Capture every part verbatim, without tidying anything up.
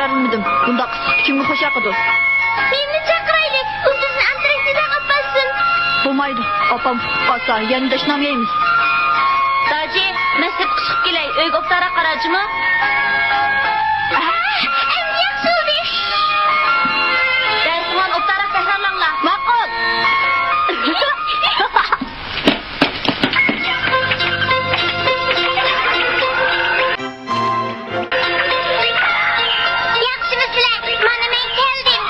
بىلمىدىم، بۇنداق ئىسسىقتا كىمگە خوش ياقىدۇ؟ مېنى چاقىرايلى، ئۇ بىزنى ئانتاركتىداغا ئاپارسۇن. بولمايدۇ، ئاپام ئۇقۇپ قالسا يەنە دەشنام يەيمىز. داجى، مەن سىرتقا چىقىپ كېلەي، ئۆيگە ئوبدانراق قاراچىمۇ؟ ئەمدى ياخشى بولدى. دەرسىڭلارنى ئوبدانراق تەكرارلاڭلار. ماقۇل. ياخشىمۇسىلەر؟ مانا مەن كەلدىم.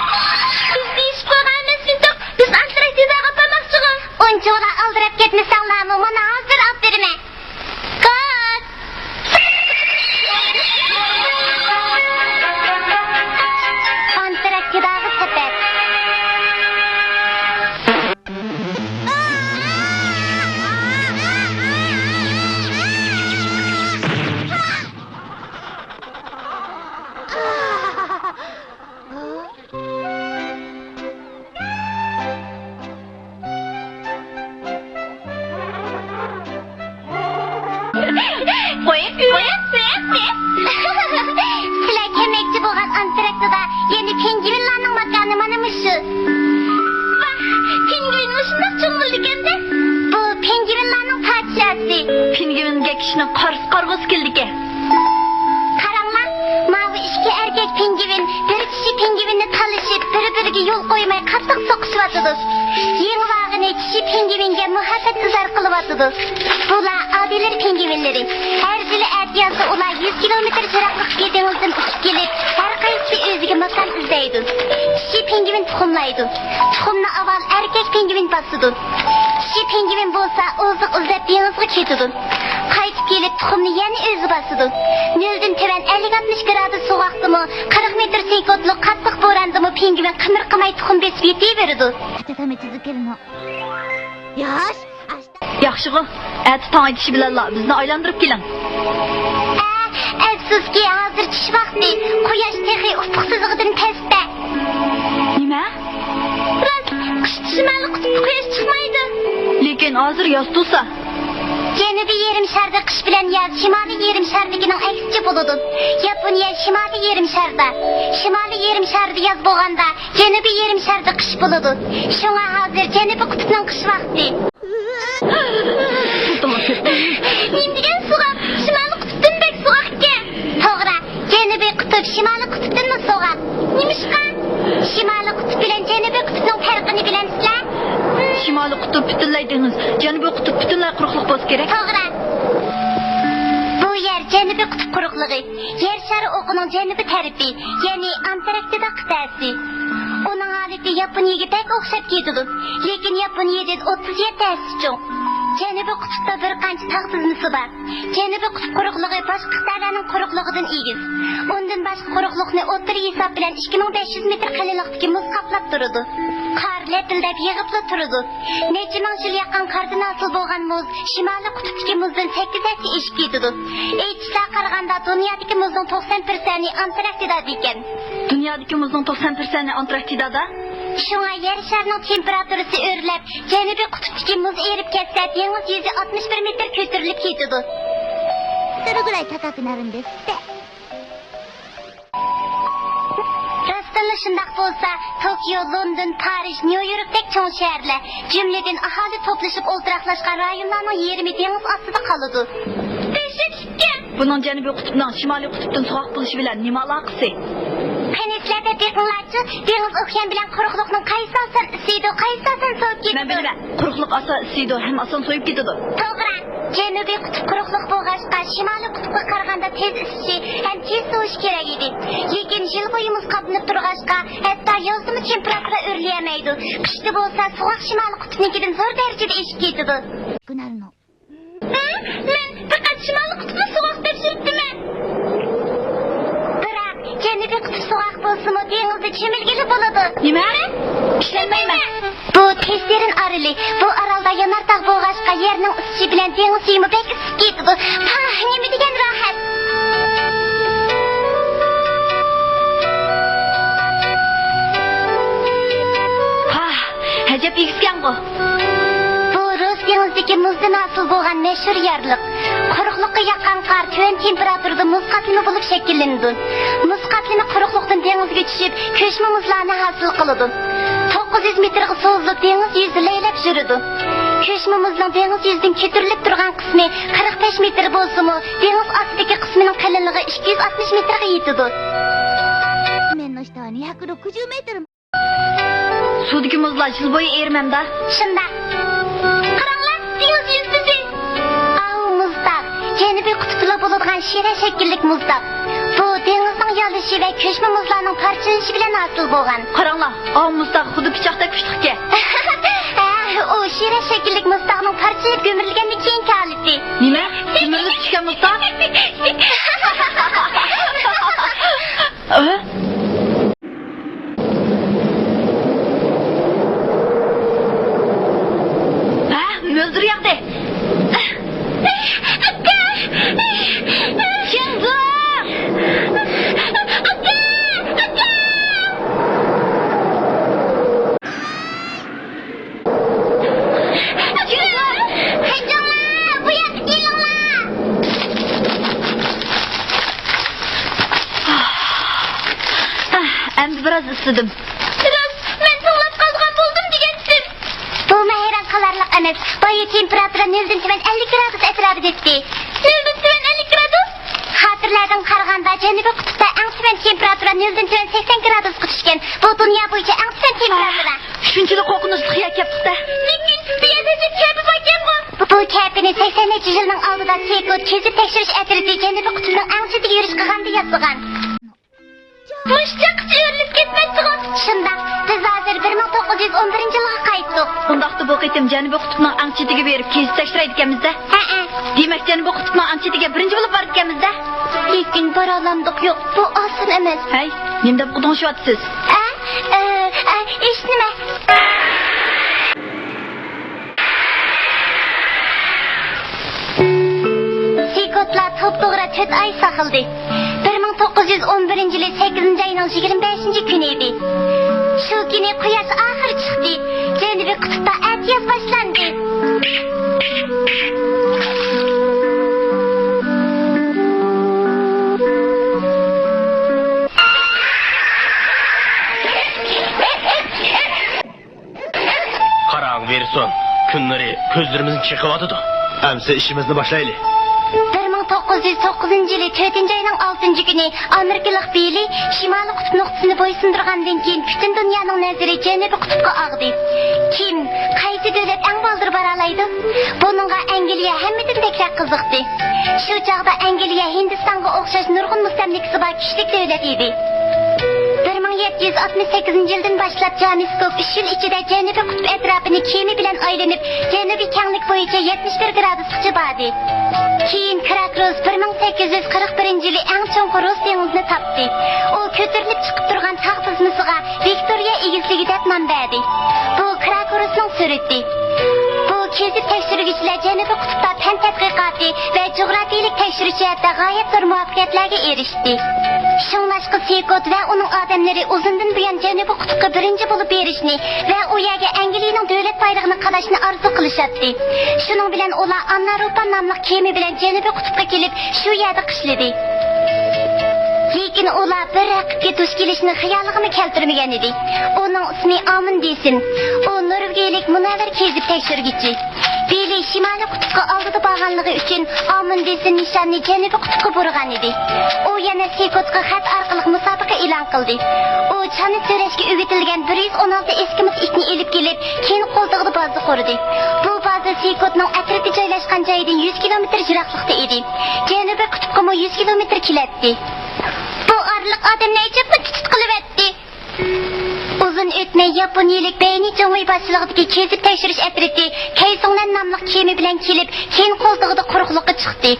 بىز دېيىشىپ قويغان ئەمەسمىدۇق؟ بىز ئانتاركتىداغا بارماقچىغۇ. ئۇنچىۋالا ئالدىراپ كەتمىسەڭلارمۇ، مانا ھازىر ئاپىرىمەن. كات! ئانتاركتىداغا سەپەر. قويۇڭ، قويۇڭ. سىلەر كەلمەكچى بولغان ئانتاركتىدا يەنە پىڭگۋىنلارنىڭ ماكانى مانا مۇشۇ. ۋاھ، پىڭگۋىن مۇشۇنداق چوڭ بولىدىكەن-دە. بۇ پىڭگۋىنلارنىڭ پادىشاھى. پىڭگۋىنگە كىشىنىڭ قارىسى قارىغۇسى كېلىدىكەن. قاراڭلار، ماۋۇ ئىككى ئەركەك پىڭگۋىن بىر چىشى پىڭگۋىننى تالىشىپ، بىر-بىرىگە يول قويماي قاتتىق سوقۇشۇۋاتىدۇ. يېڭىۋالغىنى چىشى پىڭگۋىنگە مۇھەببەت ئىزھار قىلىۋاتىدۇ. بۇلار ئادىلەر پىڭگۋىنلىرى. ھەر يىلى ئەتىيازدا ئۇلار يۈز كىلومېتىر يىراقلىقتىكى دېڭىزدىن ئۇچۇپ كېلىپ، ھەر قايسىسى ئۆزىگە ماكان ئىزدەيدۇ. چىشى پىڭگۋىن تۇخۇملايدۇ. تۇخۇمنى ئاۋۋال ئەركەك پىڭگۋىن باسىدۇ. چىشى پىڭگۋىن بولسا ئوزۇق ئىزدەپ دېڭىزغا كېتىدۇ. قايتىپ كېلىپ تۇخۇمنى يەنە ئۆزى باسىدۇ. نۆلدىن تۆۋەن ئەللىك ئاتمىش گرادۇس سوغۇقتىمۇ قىرىق مېتىر سېكۇنتلۇق قاتتىق بوراندىمۇ پىڭگۋىن قىمىرقىماي تۇخۇم بېسىپ يېتىۋېرىدۇ. ياخشىغۇ، ئەتە تاڭ ئېتىشى بىلەنلا بىزنى ئايلاندۇرۇپ كېلىڭ. ئە، ئەپسۇسكى، ھازىر چۈش ۋاقتى. قۇياش تېخى ئۇپۇق سىزىقىدىن پەستە. نېمە؟ راست، قىشتا شىمالىي قۇتۇپتا قۇياش چىقمايدۇ. لېكىن ھازىر ياز تۇرسا. جەنۇبىي يېرىم شاردا قىش بىلەن ياز شىمالىي يېرىم شاردىكىنىڭ ئەكسىچە بولىدۇ. ياپونىيە شىمالىي يېرىم شاردا. شىمالىي يېرىم شاردا ياز بولغاندا، جەنۇبىي يېرىم شاردا قىش بولىدۇ. شۇڭا ھازىر جەنۇبىي قۇتۇپنىڭ قىش ۋاقتى. نېمە دېگەن سوغۇق؟ شىمالىي قۇتۇپتىن بەك سوغۇق ئىكەن. توغرا، جەنۇبىي قۇتۇپ شىمالىي قۇتۇپتىنمۇ سوغۇق. نېمىشقا؟ شىمالىي قۇتۇپ بىلەن جەنۇبىي قۇتۇپنىڭ پەرقىنى بىلەمسىلەر؟ شىمالىي قۇتۇپ پۈتۈنلەي دېڭىز، جەنۇبىي قۇتۇپ پۈتۈنلەي قۇرۇقلۇق بولسا كېرەك. توغرا. بۇ يەر جەنۇبىي قۇتۇپ قۇرۇقلۇقى. يەر شارى ئوقىنىڭ جەنۇبىي تەرىپى، يەنى ئانتاركتىدا قىتئەسى. ئۇنىڭ ھالىتى ياپونىيەگە بەك ئوخشاپ كېتىدۇ، لېكىن ياپونىيەدىن ئوتتۇز يەتتە ھەسسە چوڭ. جەنۇبىي قۇتۇپتا بىر قانچە تاغ تىزمىسى بار. جەنۇبىي قۇتۇپ قۇرۇقلۇقى باشقا قىتئەلەرنىڭ قۇرۇقلۇقىدىن ئېگىز. ئۇندىن باشقا، قۇرۇقلۇقنى ئوتتۇرا ھېساب بىلەن ئىككى مىڭ بەش يۈز مېتىر قېلىنلىقتىكى مۇز قاپلاپ تۇرىدۇ. قار لەپىلدەپ يېغىپلا تۇرىدۇ. نەچچە مىڭ يىل ياغقان قاردىن ھاسىل بولغان مۇز شىمالىي قۇتۇپتىكى مۇزدىن سەككىز ھەسسە ئېشىپ كېتىدۇ. ئېيتىشلارغا قارىغاندا، دۇنيادىكى مۇزنىڭ توقسان پىرسەنتى ئانتاركتىدىكەن. دۇنيادىكى مۇزنىڭ توقسان پىرسەنتى ئانتاركتىدادا؟ شۇڭا يەر شارىنىڭ تېمپېراتۇرىسى ئۆرلەپ، جەنۇبىي قۇتۇپتىكى مۇز ئېرىپ كەتسە، دېڭىز يۈزى ئاتمىش بىر مېتىر كۆتۈرۈلۈپ كېتىدۇ. それぐらい高くなるんですって。 راستتىنلا شۇنداق بولسا، توكيو، لوندون، پارىژ، نيۇ يوركتەك چوڭ شەھەرلەر، جۈملىدىن ئاھالە توپلىشىپ ئولتۇراقلاشقان رايونلارنىڭ يېرىمى دېڭىز ئاستىدا قالىدۇ. دەھشەتلىككەن! بۇنىڭ جەنۇبىي قۇتۇپنىڭ شىمالىي قۇتۇپتىن سوغۇق بولۇشى بىلەن نېمە ئالاقىسى؟ قېنى، سىلەر دىققىڭلارچۇ، دېڭىز ئوكيان بىلەن قۇرۇقلۇقنىڭ قايسى ئاسان ئىسسىيدۇ، قايسى ئاسان سوۋۇپ كېتىدۇ؟ مەن بىلىمەن، قۇرۇقلۇق ئاسان ئىسسىيدۇ ھەم ئاسان سوۋۇپ كېتىدۇ. توغرا. جەنۇبىي قۇتۇپ قۇرۇقلۇق بولغاچقا، شىمالىي قۇتۇپقا قارىغاندا تېز ئىسسىشى ھەم تېز سوۋۇشى كېرەك ئىدى. لېكىن يىل بويى مۇز قاپلىنىپ تۇرغاچقا، ھەتتا يازدىمۇ تېمپېراتۇرا ئۆرلىيەلمەيدۇ. قىشتا بولسا سوغۇق شىمالىي قۇتۇپنىڭكىدىن زور دەرىجىدە ئېشىپ كېتىدۇ. ھە؟ مەن پەقەت شىمالىي قۇتۇپنى سوغۇق دەپ يۈرۈپتىمەن. بىراق، جەنۇبىي قۇتۇپ سوغۇق بولسىمۇ، دېڭىزدا چۆمۈلگىلى بولىدۇ. نېمە؟ ئىشەنمەيمەن. بۇ تېز دېرىن ئارىلى. بۇ ئارالدا يانارتاغ بولغاچقا، يەرنىڭ ئىسسىشى بىلەن دېڭىز سۈيىمۇ بەك ئىسسىپ كېتىدۇ. پاھ، نېمە دېگەن راھەت! پاھ، ئەجەب ئېگىزكەنغۇ! بۇ روس دېڭىزىدىكى مۇزدىن ھاسىل بولغان مەشھۇر يارلىق. قۇرۇقلۇققا ياغقان قار تۆۋەن تېمپېراتۇرىدا مۇز قاتلىمى بولۇپ شەكىللىنىدۇ. مۇز قاتلىمى قۇرۇقلۇقتىن دېڭىزغا چۈشۈپ، كۆچمە مۇزلارنى ھاسىل قىلىدۇ. توققۇز يۈز مېتىرغا سوزۇلۇپ، دېڭىز يۈزىدە لەيلەپ يۈرىدۇ. كۆچمە مۇزنىڭ دېڭىز يۈزىدىن كۆتۈرۈلۈپ تۇرغان قىسمى قىرىق بەش مېتىر بولسىمۇ، دېڭىز ئاستىدىكى قىسمىنىڭ قېلىنلىقى ئىككى يۈز ئاتمىش مېتىرغا يېتىدۇ. سۇدىكى مۇزلار يىل بويى ئېرىمەمدا؟ شۇنداق. قاراڭلار، دېڭىز يۈزىسى. ئاۋۇ مۇزتاغ، جەنۇبىي قۇتۇپلا بولىدىغان شىرە شەكىللىك مۇزتاغ. بۇ دېڭىزنىڭ يالىشى ۋە كۆچمە مۇزلارنىڭ پارچىلىنىشى بىلەن ھاسىل بولغان. قاراڭلار، ئاۋۇ مۇزتاغ خۇددى پىچاقتەك كۈچلۈككەن. ھە، ئۇ شىرە شەكىللىك مۇزتاغنىڭ پارچىلىنىپ گۈمۈرۈلگەندىن كېيىنكى ھالىتى. نېمە؟ گۈمۈرۈلۈپ چۈشكەن مۇزتاغ؟ ھە؟ ھە، مۆلدۈر ياغدى. جۇڭگو! قېچىڭلار! بۇ ياققا كېلىڭلار! ئەمدى بىراز ئىسسىدىم. راست، مەن توڭلاپ قالىدىغان بولدۇم دېگەنتىم. بۇمۇ ھەيران قالارلىق ئەمەس. بايا تېمپېراتۇرا نۆلدىن تۆۋەن ئەللىك گرادۇس ئەتراپىدا ئىدى. نۆلدىن تۆۋەن ئەللىك گرادۇس؟ خاتىرىلەردىن قارىغاندا، جەنۇبىي قۇتۇپتا ئەڭ تۆۋەن تېمپېراتۇرا نۆلدىن تۆۋەن سەكسەن گرادۇسقا چۈشكەن. بۇ دۇنيا بويىچە ئەڭ تۆۋەن تېمپېراتۇرا. شۇنچىلىك قورقۇنچلۇق يەر كەپتۇق-دە. لېكىن بۇ يەردە جىق كەپە باركەنغۇ. بۇ كەپىنى سەكسەن نەچچە يىلنىڭ ئالدىدا سېكوت كېزىپ تەكشۈرۈش ئەترىتى جەنۇبىي قۇتۇپنىڭ ئەڭ چېتىگە يۈرۈش قىلغاندا ياسىغان. مۇشۇ چاققىچە ئۆرۈلۈپ كەتمەستىغۇ؟ شۇنداق، بىز ھازىر بىر مىڭ توققۇز يۈز ئون بىرىنچى يىلغا قايتتۇق. ئۇنداقتا بۇ قېتىم جەنۇبىي قۇتۇپنىڭ ئەڭ چېتىگە بېرىپ كېزىپ تەكشۈرەيدىكەنمىز-دە. ھەئە. دېمەك، جەنۇبىي قۇتۇپنىڭ ئەڭ چېتىگە بىرىنچى بولۇپ بارىدىكەنمىز-دە. لېكىن بارالامدۇق، يوق، بۇ ئاسان ئەمەس. ھەي، نېمە دەپ قۇدۇڭ ئۇششۇۋاتىسىز؟ ئە، ئە، ئە، ھېچنېمە. سېكوتلار توپتوغرا تۆت ئاي ساقلىدى. بىر مىڭ توققۇز يۈز ئون بىرىنچى يىلى سەككىزىنچى ئاينىڭ يىگىرمە بەشىنچى كۈنى ئىدى. شۇ كۈنى قۇياش ئاخىرى چىقتى. جەنۇبىي قۇتۇپتا ئەتىياز باشلاندى. قاراڭ، ۋىرسون، كۈن نۇرى كۆزلىرىمىزنى چېقىۋاتىدۇ. ئەمسە ئىشىمىزنى باشلايلى. بىر مىڭ توققۇز يۈز توققۇزىنچى يىلى تۆتىنچى ئاينىڭ ئالتىنچى كۈنى ئامېرىكىلىق بىللى شىمالىي قۇتۇپ نۇقتىسىنى بويسۇندۇرغاندىن كېيىن، پۈتۈن دۇنيانىڭ نەزىرى جەنۇبىي قۇتۇپقا ئاغدى. كىم، قايسى دۆلەت ئەڭ بالدۇر بارالايدۇ؟ بۇنىڭغا ئەنگلىيە ھەممىدىن بەكرەك قىزىقتى. شۇ چاغدا ئەنگلىيە ھىندىستانغا ئوخشاش نۇرغۇن مۇستەملىكىسى بار كۈچلۈك دۆلەت ئىدى. بىر مىڭ يەتتە يۈز ئاتمىش سەككىزىنچى يىلدىن باشلاپ جامېس كۇك ئۈچ يىل ئىچىدە جەنۇبىي قۇتۇپ ئەتراپىنى كېمە بىلەن ئايلىنىپ، جەنۇبىي كەڭلىك بويىچە يەتمىش بىر گرادۇسقىچە باردى. كېيىن كراكروس بىر مىڭ سەككىز يۈز قىرىق بىرىنچى يىلى ئەڭ چوڭقۇر رۇس دېڭىزىنى تاپتى. ئۇ كۆتۈرۈلۈپ چىقىپ تۇرغان تاغ تىزمىسىغا ۋىكتورىيە ئېگىزلىكى دەپ نام بەردى. بۇ كراكروسنىڭ سۈرىتى. بۇ كېزىپ تەكشۈرگۈچىلەر جەنۇبىي قۇتۇپتا پەن تەتقىقاتى ۋە جۇغراپىيىلىك تەكشۈرۈش جەھەتتە غايەت زور مۇۋەپپەقىيەتلەرگە ئېرىشتى. شۇڭلاشقا سېكوت ۋە ئۇنىڭ ئادەملىرى ئۇزۇندىن بۇيان جەنۇبىي قۇتۇپقا بىرىنچى بولۇپ بېرىشنى ۋە ئۇ يەرگە ئەنگلىيىنىڭ دۆلەت بايرىقىنى قاداشنى ئارزۇ قىلىشاتتى. شۇنىڭ بىلەن ئۇلار ئانناروپا ناملىق كېمە بىلەن جەنۇبىي قۇتۇپقا كېلىپ، شۇ يەردە قىشلىدى. لېكىن ئۇلار بىر رەقىبكە دۇچ كېلىشنى خىيالىغىمۇ كەلتۈرمىگەن ئىدى. ئۇنىڭ ئىسمى ئامۇندسېن. ئۇ نورۋېگىيەلىك مۇنەۋۋەر كېزىپ تەكشۈرگۈچى. بىللى شىمالىي قۇتۇپقا ئالدىدا بارغانلىقى ئۈچۈن، ئامۇندسېن نىشاننى جەنۇبىي قۇتۇپقا بۇرىغان ئىدى. ئۇ يەنە سېكوتقا خەت ئارقىلىق مۇسابىقە ئېلان قىلدى. ئۇ چانا سۆرەشكە ئۆگىتىلگەن بىر يۈز ئون ئالتە ئېسكىموس ئىتنى ئېلىپ كېلىپ، كېيىن قولتۇقىدا بازا قۇردى. بۇ بازا سېكوتنىڭ ئەترىتى جايلاشقان جايىدىن يۈز كىلومېتىر يىراقلىقتا ئىدى. جەنۇبىي قۇتۇپقىمۇ يۈز كىلومېتىر كېلەتتى. بۇ ئارىلىق ئادەمنى ئەجەبمۇ تۇتۇپ قىلىۋەتتى. ئۇزۇن ئۆتمەي ياپونىيىلىك بەينى جۇڭۋېي باشچىلىقىدىكى كېزىپ تەكشۈرۈش ئەترىتى كەيسۇڭلەن ناملىق كېمە بىلەن كېلىپ، كېيىن قولتۇقىدا قۇرۇقلۇققا چىقتى.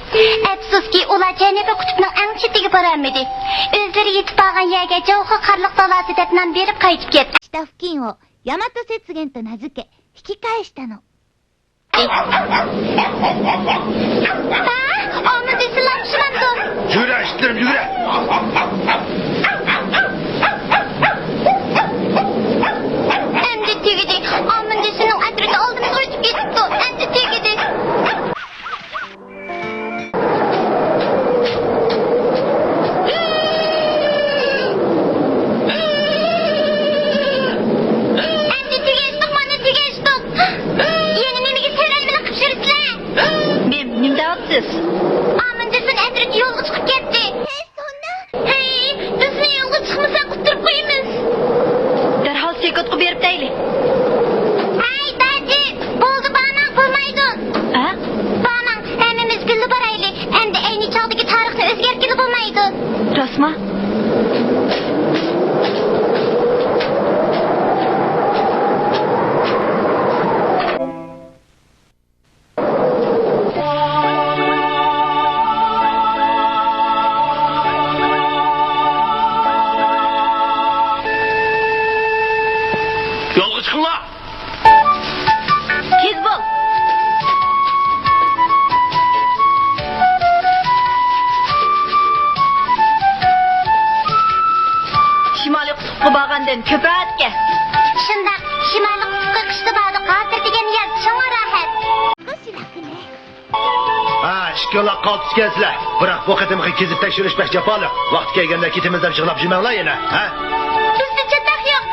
ئەپسۇسكى، ئۇلار جەنۇبىي قۇتۇپنىڭ ئەڭ چېتىگە بارالمىدى. ئۆزلىرى يېتىپ بارغان يەرگە جاۋخۇ قارلىق دالاسى دەپ نام بېرىپ قايتىپ كەتتى. 北北付近を大和雪原と名付け、引き返したの。 ھە؟ ئامۇندسېن پۇشۇماندۇ؟ يۈگرە، ئىتلىرىم، يۈگرە! ئەمدى تۈگىدى. ئامۇندسېننىڭ ئەترىتى ئالدىمىزغا ئۆتۈپ كېتىپتۇ. ئەمدى تۈگىدى. راستما؟ يولغا چىقىڭلار! تېز بول! شىمالىي قۇتۇپقا بارغاندىن كۆپ راھەتكەن. شۇنداق، شىمالىي قۇتۇپقا قىشتا بارغاندا قاتىر دېگەن يەر چوڭ راھەت. ھە، ئىككىڭلار قالتىس ئىكەنسىلەر. بىراق بۇ قېتىمقى كېزىپ تەكشۈرۈش بەك جاپالىق. ۋاقتى كەلگەندە كېتىمىز دەپ يىغلاپ يۈرمەڭلار يەنە، ھە؟ بىزدە چاتاق يوق.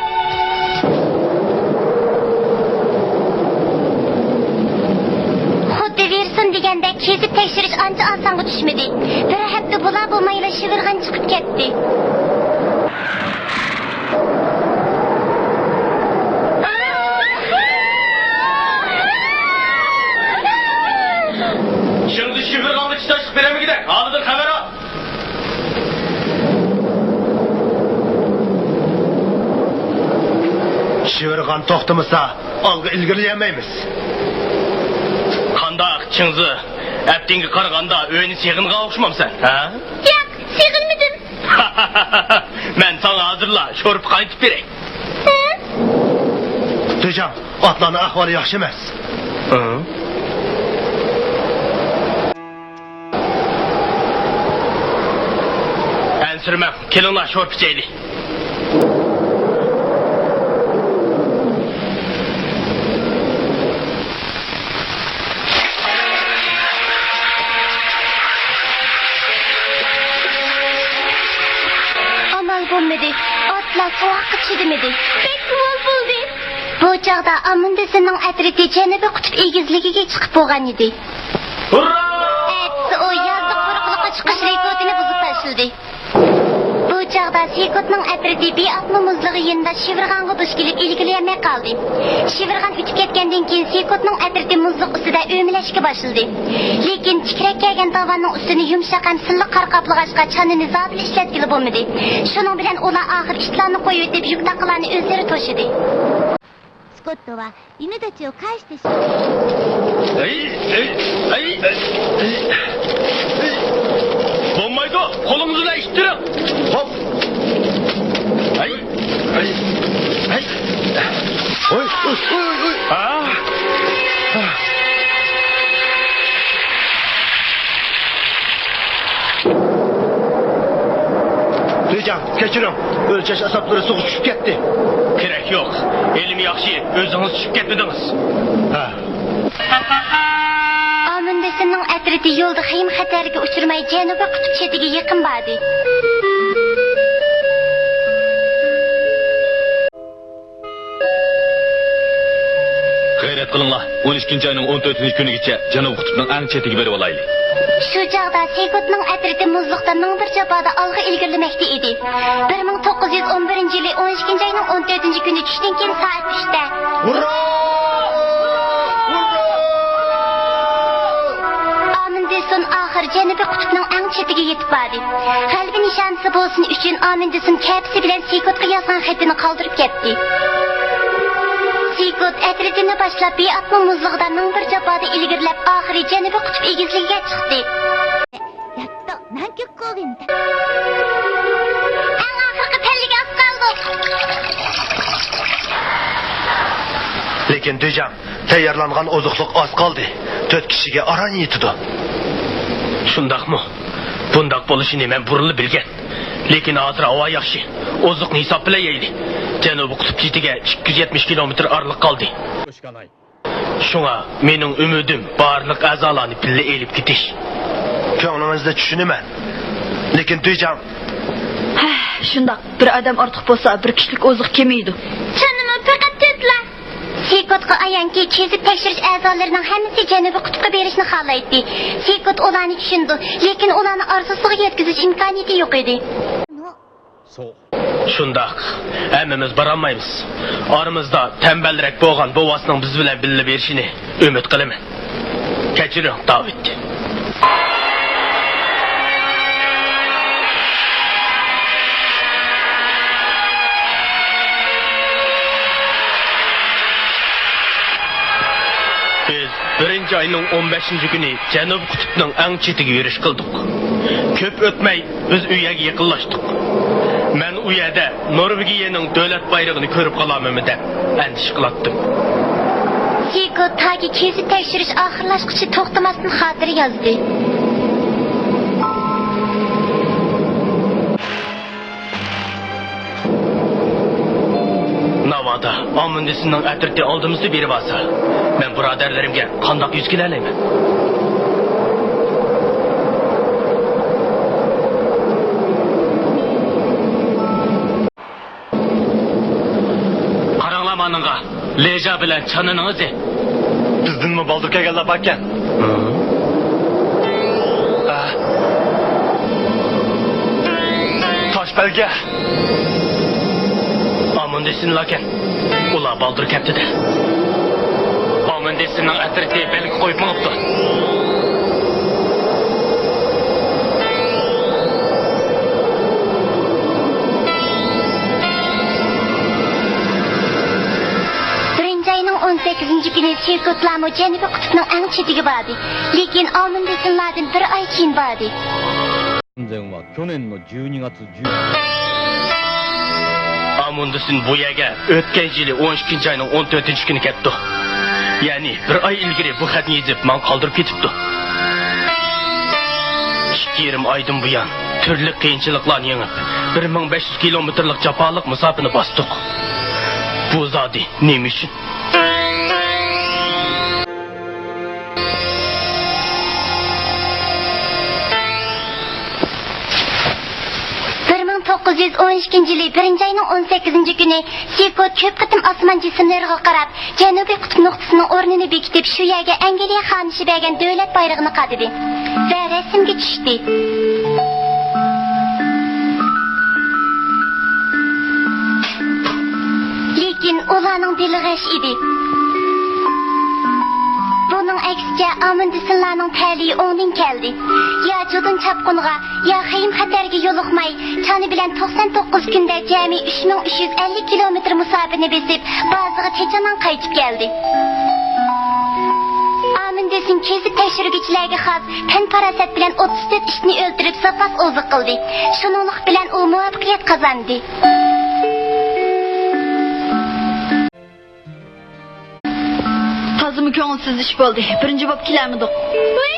خۇددى ۋىرسون دېگەندەك كېزىپ تەكشۈرۈش ئانچە ئاسانغا چۈشمىدى. بىر ھەپتە بولا بولمايلا شىۋىرغان چىقىپ كەتتى. شىڭدى شىۋىرغانغا چىداشلىق بېرەلمىگۈدەك ھالىدىن خەۋەر ئال. شىۋىرغان توختىمىسا، ئالغا ئىلگىرىلىيەلمەيمىز. قانداق، چىڭزى؟ ئەپتىڭگە قارىغاندا ئۆينى سېغىنغان ئوخشىمامسەن، ھە؟ ياق، سېغىنمىدىم. مەن ساڭا ھازىرلا شورپا قاينىتىپ بېرەي. ھە؟ دېجاڭ، ئاتلارنىڭ ئەھۋالى ياخشى ئەمەس. ھە؟ ئەنسىرىمەڭ، كېلىڭلار، شورپا ئىچەيلى. ئامال بولمىدى. ئاتلار سوغۇققا چىدىمىدى. بەك زور بولدى. بۇ چاغدا ئامۇندىسىننىڭ ئەترىتى جەنۇبىي قۇتۇپ ئېگىزلىكىگە چىقىپ بولغان ئىدى. ھۇررا! ئەتىسى ئۇ يازلىق قۇرۇقلۇققا چىقىش رېكورتىنى بۇزۇپ تاشلىدى. بۇ چاغدا سېكوتنىڭ ئەترىتى بىئاتما مۇزلىقى يېنىدا شىۋىرغانغا دۇچ كېلىپ ئىلگىرىلىيەلمەي قالدى. شىۋىرغان ئۆتۈپ كەتكەندىن كېيىن سېكوتنىڭ ئەترىتى مۇزلۇق ئۈستىدە ئۆمىلەشكە باشلىدى. لېكىن تىكرەك كەلگەن داۋاننىڭ ئۈستىنى يۇمشاق ھەم سىللىق قار قاپلىغاچقا چانىنى زادىلا ئىشلەتكىلى بولمىدى. شۇنىڭ بىلەن ئۇلار ئاخىر ئىتلارنى قويۇۋېتىپ يۈك تاقلارنى ئۆزلىرى توشىدى. スコットは犬たちを返してし ھەي، ھەي، ھەي، ھەي. بولمايدۇ، قولىڭىز بىلەن ئىتتىرىڭ. خوپ. ھەي، ھەي، ھەي. ھوي، ھوي، ھوي، ھوي. ھا؟ دېجاڭ، كەچۈرۈڭ. ئۆلچەش ئاسبابلىرى سۇغا چۈشۈپ كەتتى. كېرەك يوق. ھېلىمۇ ياخشى، ئۆزىڭىز چۈشۈپ كەتمىدىڭىز. ھە. ئامۇندىسىننىڭ ئەترىتى يولدا خېيىم-خەتەرگە ئۇچرىماي، جەنۇبىي قۇتۇپ چېتىگە يېقىن باردى. غەيرەت قىلىڭلار، ئون ئىككىنچى ئاينىڭ ئون تۆتىنچى كۈنىگىچە جەنۇبىي قۇتۇپنىڭ ئەڭ چېتىگە بېرىۋالايلى. شۇ چاغدا سېكوتنىڭ ئەترىتى مۇزلۇقتا مىڭ بىر جاپادا ئالغا ئىلگىرىلىمەكتە ئىدى. بىر مىڭ توققۇز يۈز ئون بىرىنچى يىلى ئون ئىككىنچى ئاينىڭ ئون تۆتىنچى كۈنى چۈشتىن كېيىن سائەت ئۈچتە. ھۇررا! ھۇررا! ئامىندېسون ئاخىر جەنۇبىي قۇتۇپنىڭ ئەڭ چېتىگە يېتىپ باردى. غەلىبە نىشانىسى بولسۇن ئۈچۈن ئامىندېسون كەپىسى بىلەن سېكوتقا يازغان خېتىنى قالدۇرۇپ كەتتى. سېكوت ئەترىتىنى باشلاپ بىئاتما مۇزلۇقىدا مىڭ بىر جاپادا ئىلگىرىلەپ، ئاخىرى جەنۇبىي قۇتۇپ ئېگىزلىكىگە چىقتى. やっと南極高原に達 ئەڭ ئاخىرقى پەللىگە ئاز قالدۇق. لېكىن دېجاڭ، تەييارلانغان ئوزۇقلۇق ئاز قالدى. تۆت كىشىگە ئاران يېتىدۇ. شۇنداقمۇ؟ بۇنداق بولۇشىنى مەن بۇرۇنلا بىلگەن. لېكىن ھازىر ھاۋا ياخشى. ئوزۇقنى ھېساب بىلەن يەيلى. جەنۇبىي قۇتۇپ چېتىگە ئىككى يۈز يەتمىش كىلومېتىر ئارىلىق قالدى. شۇڭا مېنىڭ ئۈمىدىم بارلىق ئەزالارنى بىللە ئېلىپ كېتىش. كۆڭلىڭىزنى چۈشىنىمەن. لېكىن دېجاڭ. ھە، شۇنداق. بىر ئادەم ئارتۇق بولسا، بىر كىشىلىك ئوزۇق كېمىيىدۇ. چانىمۇ پەقەت تۆتلا. سېكوتقا ئايانكى، كېزىپ تەكشۈرۈش ئەزالىرىنىڭ ھەممىسى جەنۇبىي قۇتۇپقا بېرىشنى خالايتتى. سېكوت ئۇلارنى چۈشىنىدۇ، لېكىن ئۇلارنى ئارزۇسىغا يەتكۈزۈش ئىمكانىيىتى يوق ئىدى. شۇنداق، ھەممىمىز بارالمايمىز. ئارىمىزدا تەمبەلرەك بولغان بوۋاسنىڭ بىز بىلەن بىللە بېرىشىنى ئۈمىد قىلىمەن. كەچۈرۈڭ، داۋىد. بىرىنچى ئاينىڭ ئون بەشىنچى كۈنى جەنۇبىي قۇتۇپنىڭ ئەڭ چېتىگە يۈرۈش قىلدۇق. كۆپ ئۆتمەي، بىز ئۇ يەرگە يېقىنلاشتۇق. مەن ئۇ يەردە نورۋېگىيەنىڭ دۆلەت بايرىقىنى كۆرۈپ قالارمەنمۇ دەپ ئەندىشە قىلاتتىم. سىكوت تاكى كېزىپ تەكشۈرۈش ئاخىرلاشقۇچە توختىماستىن خاتىرە يازدى. ناۋادا ئامۇندىسىننىڭ ئەترىتى ئالدىمىزدا بېرىۋالسا، مەن بۇرادەرلىرىمگە قانداق يۈز كېلەلەيمەن؟ قاراڭلار مانىڭغا، لېژا بىلەن چانىنىڭ ئىزى. بىزدىنمۇ بالدۇر كەلگەنلەر باركەن. ھە. تاش بەلگە. ئامۇندىسىنلاركەن. ئۇلار بالدۇر كەپتىدە. ئامۇندىسىننىڭ ئەترىتى بەلگە قويۇپ مېڭىپتۇ. بىرىنچى ئاينىڭ ئون سەككىزىنچى كۈنى سىكوتلارمۇ جەنۇبىي قۇتۇپنىڭ ئەڭ چېتىگە باردى. لېكىن ئامۇندىسىنلاردىن بىر ئاي كېيىن باردى. 安全は去年のじゅうにがつじゅう ئامۇندىسىن بۇ يەرگە ئۆتكەن يىلى ئون ئىككىنچى ئاينىڭ ئون تۆتىنچى كۈنى كەپتۇ. يەنى بىر ئاي ئىلگىرى بۇ خەتنى يېزىپ، ماڭا قالدۇرۇپ كېتىپتۇ. ئىككى يېرىم ئايدىن بۇيان تۈرلۈك قىيىنچىلىقلارنى يېڭىپ، بىر مىڭ بەش يۈز كىلومېتىرلىق جاپالىق مۇساپىنى باستۇق. بۇ زادى نېمە ئۈچۈن؟ بىر مىڭ توققۇز يۈز ئون ئىككىنچى يىلى بىرىنچى ئاينىڭ ئون سەككىزىنچى كۈنى سىكوت كۆپ قېتىم ئاسمان جىسىملىرىغا قاراپ، جەنۇبىي قۇتۇپ نۇقتىسىنىڭ ئورنىنى بېكىتىپ، شۇ يەرگە ئەنگلىيە خانىشى بەرگەن دۆلەت بايرىقىنى قادىدى ۋە رەسىمگە چۈشتى. لېكىن ئۇلارنىڭ دىلى غەش ئىدى. بۇنىڭ ئەكسىچە، ئامۇندىسىنلارنىڭ تەلىيى ئوڭدىن كەلدى. يا جۇدۇن چاپقۇنغا، يا خېيىم خەتەرگە يولۇقماي، چانى بىلەن توقسان توققۇز كۈندە جەمئىي ئۈچ مىڭ ئۈچ يۈز ئەللىك كىلومېتىر مۇساپىنى بېسىپ، بازىغا تېچانان قايتىپ كەلدى. ئامىندىسىن كېزىپ تەكشۈرگۈچىلەرگە خاس پەن-پاراسەت بىلەن ئوتتۇز تۆت ئىتنى ئۆلتۈرۈپ، زاپاس ئوزۇق قىلدى. شۇنىڭلىق بىلەن ئۇ مۇۋەپپەقىيەت قازاندى. تازىمۇ كۆڭۈلسىز ئىش بولدى. بىرىنچى بولۇپ كېلەلمىدۇق. ۋاي،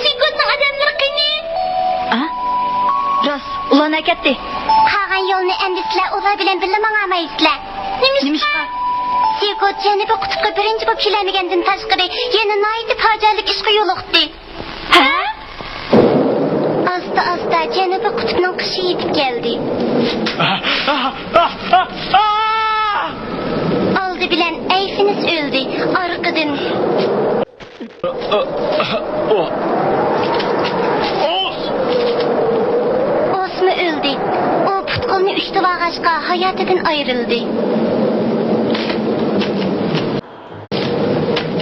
سىكوتنىڭ ئادەملىرى قېنى؟ ئا؟ راست، ئۇلار نەگە كەتتى؟ قالغان يولنى ئەمدى سىلەر ئۇلار بىلەن بىللە ماڭالمايسىلەر. نېمىشقا؟ نېمىشقا؟ سىكوت جەنۇبىي قۇتۇپقا بىرىنچى بولۇپ كېلەلمىگەندىن تاشقىرى، يەنە ناھايىتى پاجىئەلىك ئىشقا يولۇقتى. ھە؟ ئاستا-ئاستا جەنۇبىي قۇتۇپنىڭ قىشى يېتىپ كەلدى. ئالدى بىلەن ئەيفىنىس ئۆلدى. ئارقىدىن ئوس! ئوسمۇ ئۆلدى. ئۇ پۇت-قولىنى ئۈشتۈۋالغاچقا، ھاياتىدىن ئايرىلدى.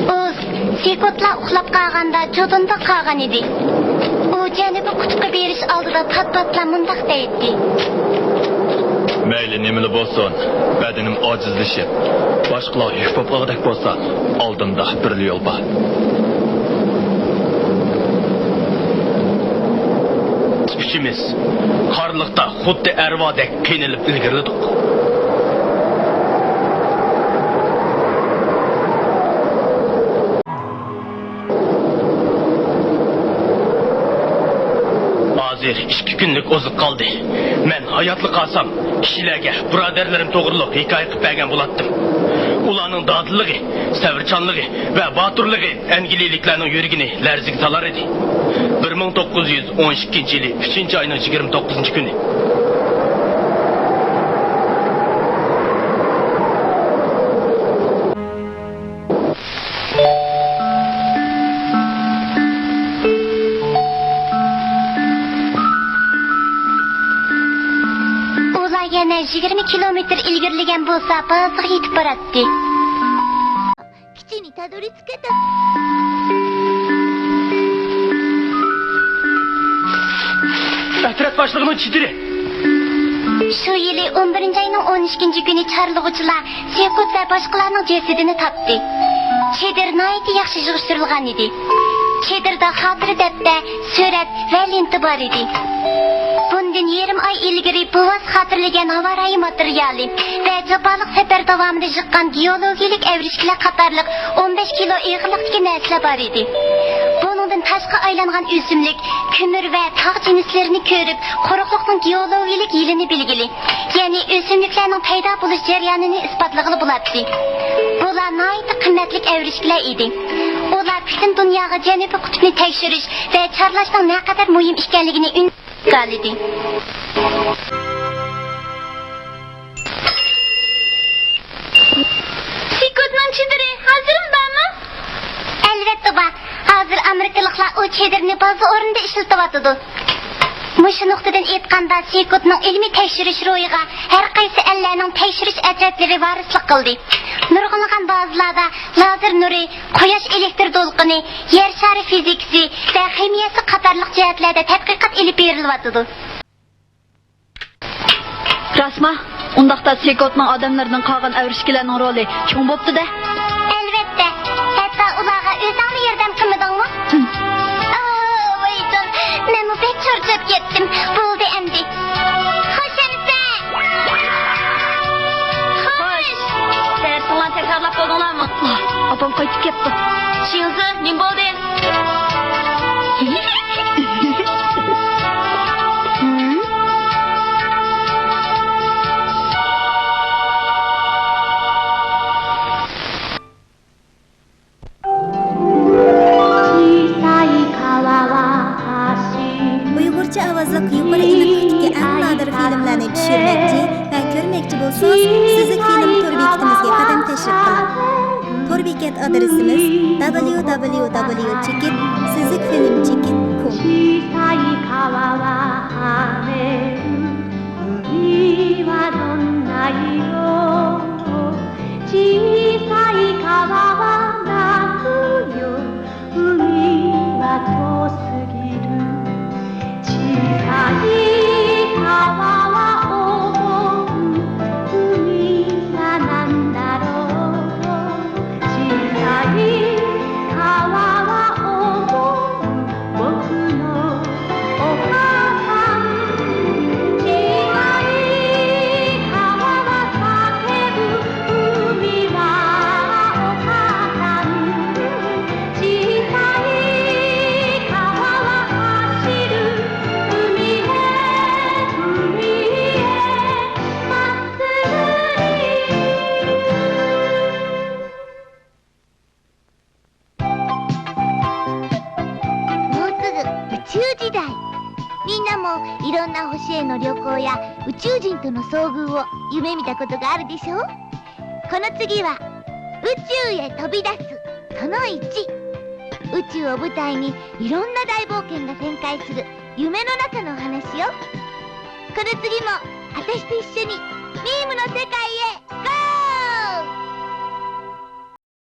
ئۇ سىكوتلار ئۇخلاپ قالغاندا جۇدۇندا قالغان ئىدى. ئۇ جەنۇبىي قۇتۇپقا بېرىش ئالدىدا پات-پاتلا مۇنداق دەيتتى. مەيلى نېمىلا بولسۇن، بەدىنىم ئاجىزلىشىپ، باشقىلارغا يۈك بولۇپ قالغۇدەك بولسا، ئالدىمدا بىرلا يول بار. ئۈچىمىز قارلىقتا خۇددى ئەرۋادەك قىينىلىپ ئىلگىرىلىدۇق. ھازىر ئىككى كۈنلۈك ئوزۇق قالدى. مەن ھاياتلا قالسام، كىشىلەرگە بۇرادەرلىرىم توغرۇلۇق ھېكايە قىلىپ بەرگەن بولاتتىم. ئۇلارنىڭ دادىللىقى، سەۋرچانلىقى ۋە باتۇرلۇقى ئەنگلىيەلىكلەرنىڭ يۈرىكىنى لەرزىگە سالار ئىدى. بىر مىڭ توققۇز يۈز ئون ئىككىنچى يىلى ئۈچىنچى ئاينىڭ يىگىرمە توققۇزىنچى كۈنى. ئۇلار يەنە يىگىرمە كىلومېتىر ئىلگىرىلىگەن بولسا، بازىغا يېتىپ باراتتى. 基地にたどり着けた。 ئەترەت باشلىقىنىڭ چېدىرى. شۇ يىلى ئون بىرىنچى ئاينىڭ ئون ئىككىنچى كۈنى چارلىغۇچىلار سېكۇت ۋە باشقىلارنىڭ جەسىتىنى تاپتى. چېدىر ناھايىتى ياخشى يىغىشتۇرۇلغان ئىدى. چېدىردا خاتىرە دەپتەر، سۈرەت ۋە لېنتا بار ئىدى. بۇندىن يېرىم ئاي ئىلگىرى بوۋاس خاتىرىلىگەن ھاۋارايى ماتېرىيالى ۋە جاپالىق سەپەر داۋامىدا يىغقان گېئولوگىيەلىك ئەۋرىشكىلەر قاتارلىق ئون بەش كىلو ئېغىرلىقتىكى نەرسىلەر بار ئىدى. بۇنىڭدىن تاشقا ئايلانغان ئۆسۈملۈك، كۆمۈر ۋە تاغ جىنسلىرىنى كۆرۈپ، قۇرۇقلۇقنىڭ گېئولوگىيەلىك يىلىنى بىلگىلى، يەنى ئۆسۈملۈكلەرنىڭ پەيدا بولۇش جەريانىنى ئىسپاتلىغىلى بولاتتى. بۇلار ناھايىتى قىممەتلىك ئەۋرىشكىلەر ئىدى. ئۇلار پۈتۈن دۇنياغا جەنۇبىي قۇتۇپنى تەكشۈرۈش ۋە چارلاشنىڭ نەقەدەر مۇھىم ئىكەنلىكىنى ئۈن ئىپادىلىدى. سىكوتنىڭ چېدىرى ھازىرمۇ بارمۇ؟ ئەلۋەتتە بار. ھازىر ئامېرىكىلىقلار ئۇ چېدىرنى بازا ئورنىدا ئىشلىتىۋاتىدۇ. مۇشۇ نۇقتىدىن ئېيتقاندا، سىكوتنىڭ ئىلمىي تەكشۈرۈش روھىغا ھەر قايسى ئەللەرنىڭ تەكشۈرۈش ئەترەتلىرى ۋارىسلىق قىلدى. نۇرغۇنلىغان بازىلاردا لازېر نۇرى، قۇياش ئېلېكتر دولقۇنى، يەر شارى فىزىكىسى ۋە خىمىيەسى قاتارلىق جەھەتلەردە تەتقىقات ئېلىپ بېرىلىۋاتىدۇ. راستما؟ ئۇنداقتا سىكوتنىڭ ئادەملىرىدىن قالغان ئەۋرىشكىلەرنىڭ رولى چوڭ بوپتۇ-دە. ئەلۋەتتە. ھەتتا ئۇلارغا ئۆزۈڭمۇ ياردەم قىلمىدىڭمۇ؟ ھىم. ئاۋۇ، ۋايجان، مەنمۇ بەك چارچاپ كەتتىم. بولدى ئەمدى. خوش ئەمىسە. خوش. دەرسىڭلارنى تەكرارلاپ بولدۇڭلارمۇ؟ ئاپام قايتىپ كەپتۇ. شىڭزې، نېمە بولدى؟ ئۇيغۇرچە ئاۋازلىق يۇقىرى ئېنىقلىقتىكى ئەڭ نادىر فىلىملەرنى چۈشۈرمەكچى ۋە كۆرمەكچى بولسىڭىز، سۈزۈك فىلىم تور بېكىتىمىزگە قەدەم تەشرىپ قىلىڭ. تور بېكەت ئادرېسىمىز: دابليۇ دابليۇ دابليۇ چېكىت سۈزۈك فىلىم چېكىت كوم.もうすぐ宇宙時代。みんなもいろんな星への旅行や宇宙人との遭遇を夢見たことがあるでしょう？この次は宇宙へ飛び出すそのいち。宇宙を舞台にいろんな大冒険が展開する夢の中のお話よ。この次も私と一緒にミームの世界へ